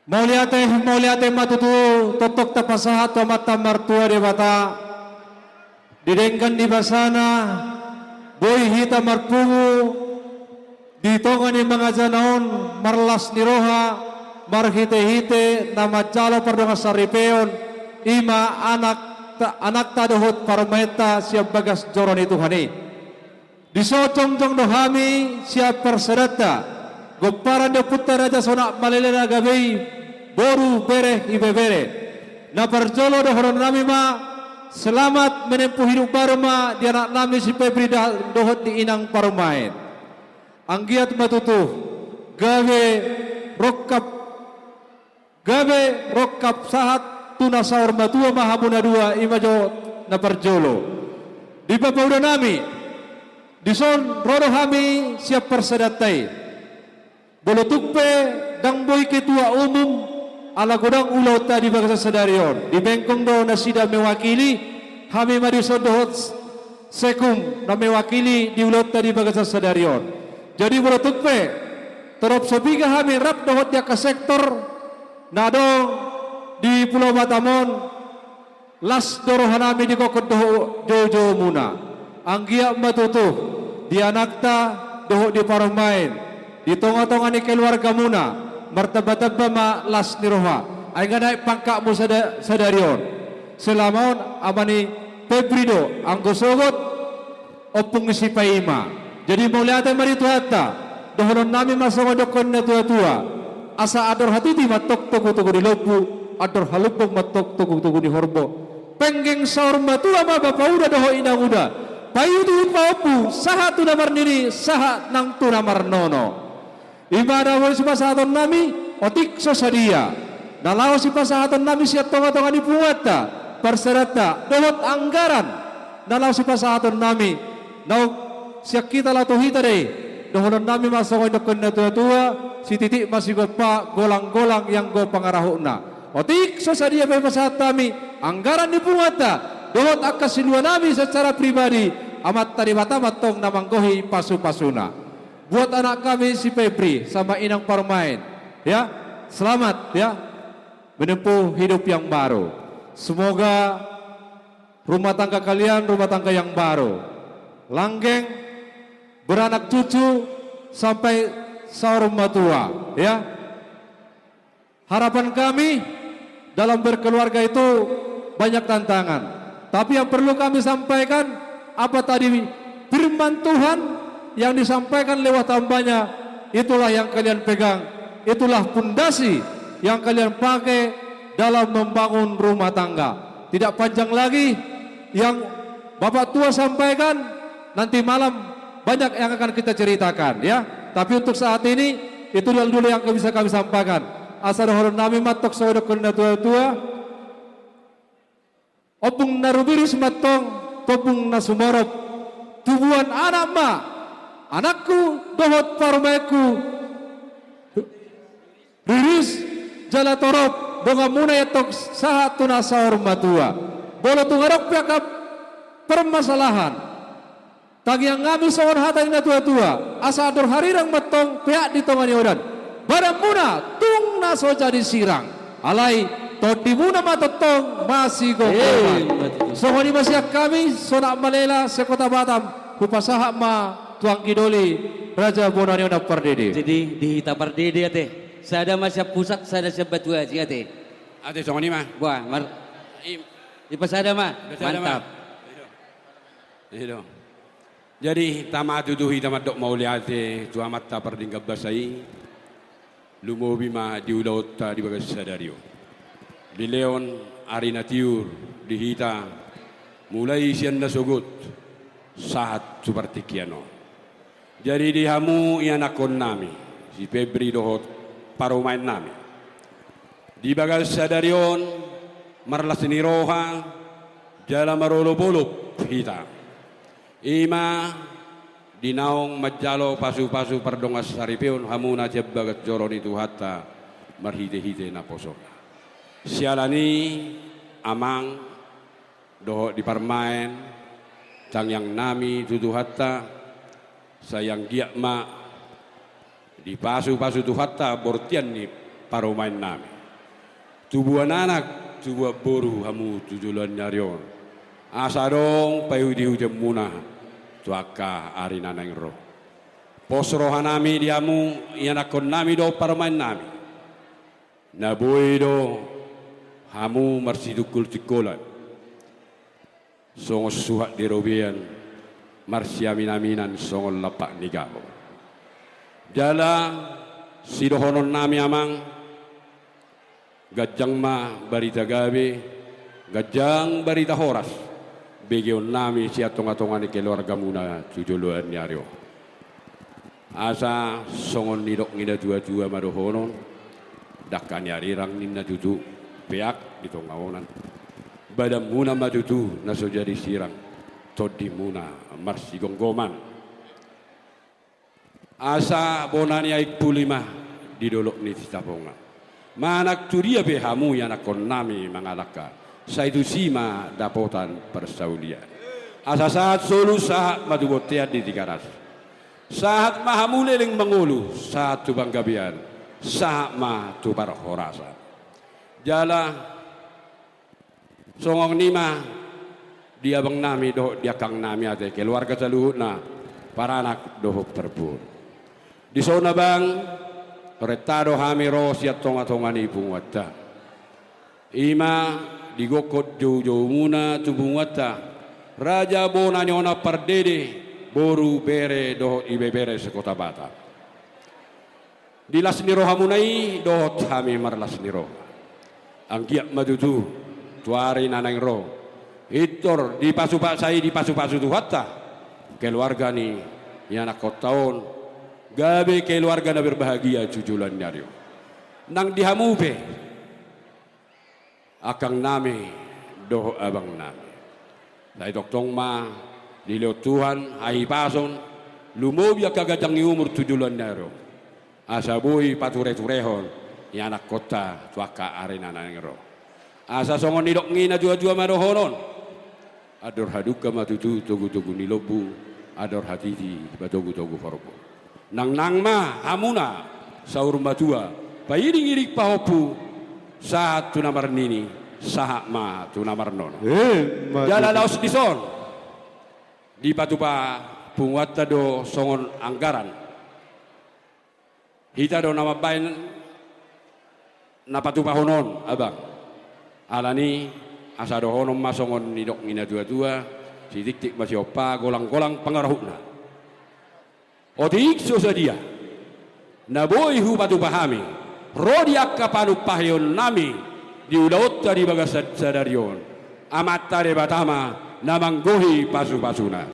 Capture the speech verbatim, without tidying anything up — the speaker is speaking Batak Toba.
Mauliate, mauliate ma tutu tongtong tapasahat tu Amanta Martua Debata. Di denggan ni basana, boi hita marpungu di tonga ni mangajana on, marlas ni roha, marhite-hite na manjalo pardongansaripeon, i ma anak ta-, anakta dohot parumaenta sian bagas joro ni Tuhan i. Dison jongjong do hami sian parsadanta, gomparan ni ompunta Raja Sonak Malela na gabe i boru, bere, ibebere. Na parjolo dohonon nami ma, selamat menempuh hidup baru ma di anak nami si Febri da-, dohot di inang parumaen. Anggiat ma tutu gabe rongkap, gabe rongkap sahat tu na saur matua ma hamu na dua, i ma jo na parjolo. Di bapauda nami, dison ro do hami sian parsadanta i. Molo tung pe ndang boi ketua umum, ala godang ulaonta di bagasan sadari on, di Bengkong do nasida mewakili, hami ma dison dohot Sekum na mewakili di ulaonta di bagasan sadari on. Jadi molo tung pe torop so piga hami rap dohot di angka sektor na adong di Pulau Batam on, las do roha nami di gokhon dohot jou-jou muna. Anggiat ma tutu di anakta dohot di parumaen, di tonga-tonga ni keluarga muna, martamba-tamba ma las ni roha. Ai nga naek pangkatmu sada-, sadari on. Selama on ama ni Febri do, anggo sogot ompung ni si Paima. Jadi mauliate ma di Tuhanta, dohonon nami ma songon didok ni na tua-tua. Asa andor hatiti ma antong togu-togu ni lombu, andor halumpang ma antong togu-togu ni horbo. Penggeng saur matua ma bapauda dohot inanguda. Paihut-ihut pahompu, sahat tu na marnini, sahat nang tu na marnono. I ma na boi sipasahaton nami, otik so sadia na laho sipasahaton nami sian tonga-tonga ni punguanta, parsadanta, dohot anggaran na laho sipasahaton nami, naung sian hita laho tu hita do i. Dohonon nami ma songon didok ni na tua-tua, sititik ma sigompa, golang-golang i anggo pangarahutna. Otik so sadia pe pasahat hami anggaran ni punguanta dohot angka silua nami secara pribadi, Amanta Debata ma antong na manggohi pasu-pasuna. Buat anak kami si Febri sama inang parumaen, ya, selamat, ya, menempuh hidup yang baru. Semoga rumah tangga kalian rumah tangga yang baru, langgeng, beranak cucu sampai saur matua, ya. Harapan kami dalam berkeluarga itu banyak tantangan. Tapi yang perlu kami sampaikan, apa tadi firman Tuhan yang disampaikan lewat hambanya, itulah yang kalian pegang, itulah pondasi yang kalian pakai dalam membangun rumah tangga. Tidak panjang lagi, yang Bapak Tua sampaikan, nanti malam banyak yang akan kita ceritakan, ya. Tapi untuk saat ini, itu dulu, dulu yang bisa kami sampaikan. Asa dohonon nami ma antong songon didok ni na tua-tua. Ompung na rumiris ma antong, ompung na sumorop. Tubuan anak ma, anakku dohot parumaenku. Riris jala torop donganmuna i antong sahat tu na saur matua. Molo tung adong pe angka permasalahan, tangiang nami songon hata ni na tua-tua, asa andor harirang ma antong peak di tonga ni onan. Badanmuna tung na so jadi sirang, alai tondimuna ma tongtong masigomgoman. Eh, betul. Songon i ma sian hami, Sonak Malela, se-Kota Batam, hupasahat ma tu anggi doli, Raja Bona ni Onan Pardede. Jadi, di hita Pardede ate. Sada ma sian pusat, sada sian batu aji ate. Ate, songon i ma. Buah, mar-, i-, ipasada ma. Ipasada ma. Mantap. Iya. Iya. Jadi, tama tutu hita mandok mauliate tu Amanta Pardenggan Basa i, lumobi ma di ulaonta di bagasan sadari on. Dilehon ari na tiur di hita, mulai sian na sogot sahat tu partingkian on. Jadi di hamu ianakhon nami, si Febri dohot parumaen nami, di bagasan sadari on marlas ni roha jala marolop-olop hita. I ma di naung manjalo pasu-pasu pardongansaripeon hamuna sian bagas joro ni Tuhanta marhite-hite naposona. Siala ni i, amang dohot di parumaen, tangiang nami tu Tuhanta, sai anggiat ma dipasu-pasu Tuhanta bortian ni parumaen nami. Tubuan anak, tubuan boru hamu tu joloan ni ari on. Asa adong paihuthihutmuna tu angka ari na naeng ro. Pos rohanami di hamu ianakkonnami dohot parumaennami. Na boi do hamu marsitungkolsingkolan songon suhat di robean, marsiaminaminan songon lampak ni galo. Jala sidohononnami amang, ganjang ma barita gabe, ganjang barita horas begeonnami sian tongatonga ni keluargamuna tu joloan ni ari on. Asa songon nidok ni natuatua ma dohonon, dangka ni arirang ninna tutu, peak di tonga onan. Badanmuna ma tutu na so jadi sirang, tondimuna marsigomgoman. Asa bona ni aek puli ma di dolok ni Sitapongan. Manang tudia pe hamu ianakkonnami mangalangka, sai tusi ma dapotan parsaulian. Asa sahat solu, sahat ma tu bontean di Tigaras. Sahat ma hamu leleng mangolu, sahat tu panggabean, sahat ma tu parhorasan. Jala songon i ma di abangnami dohot di angkangnami ate keluarga saluhutna, paranak dohot parboru. Dison abang, renta do hami ro sian tongatonga ni punguanta. I ma di gokhon joujoumuna tu punguanta, raja bona ni onan pardede, boru, bere dohot ibebere sekota Batam. Di las ni rohamuna i dohot hami marlas ni roha. Anggiat ma tutu tu ari na naeng ro, pintor dipasupa-, sai dipasupasu Tuhanta keluarga ni ianakkonta on, gabe keluarga na berbahagia tu joloan ni ari on. Nang di hamu pe angkangnami dohot abangnami, sai tongtong ma dilehon Tuhan hahipason, lumobi angka ganjang ni umur tu joloan ni ari on, asa boi patureturehon ianakkonta tu angka ari na naeng ro. Asa songon nidok ni natuatua ma dohonon, andor hadungka ma tutu togutogu ni lombu, andor hatiti ma togutogu horbo. Nangnang ma hamuna saur matua, pairingiring pahompu, sahat tu na marnini, sahat ma tu na marnono. Emma tutu. Jala laos dison dipatupa punguanta do songon anggaran. Hita do na mambahen na patupahon on, abang. Alani, asa dohonon ma songon nidok ni natuatua, sitiktik ma sihompa, golanggolang pangarahutna. Otik so sadia na boi hupatupa hami ro di angka panumpahionnami di ulaonta di bagasan sadari on, Amanta Debata ma na manggohi pasupasuna.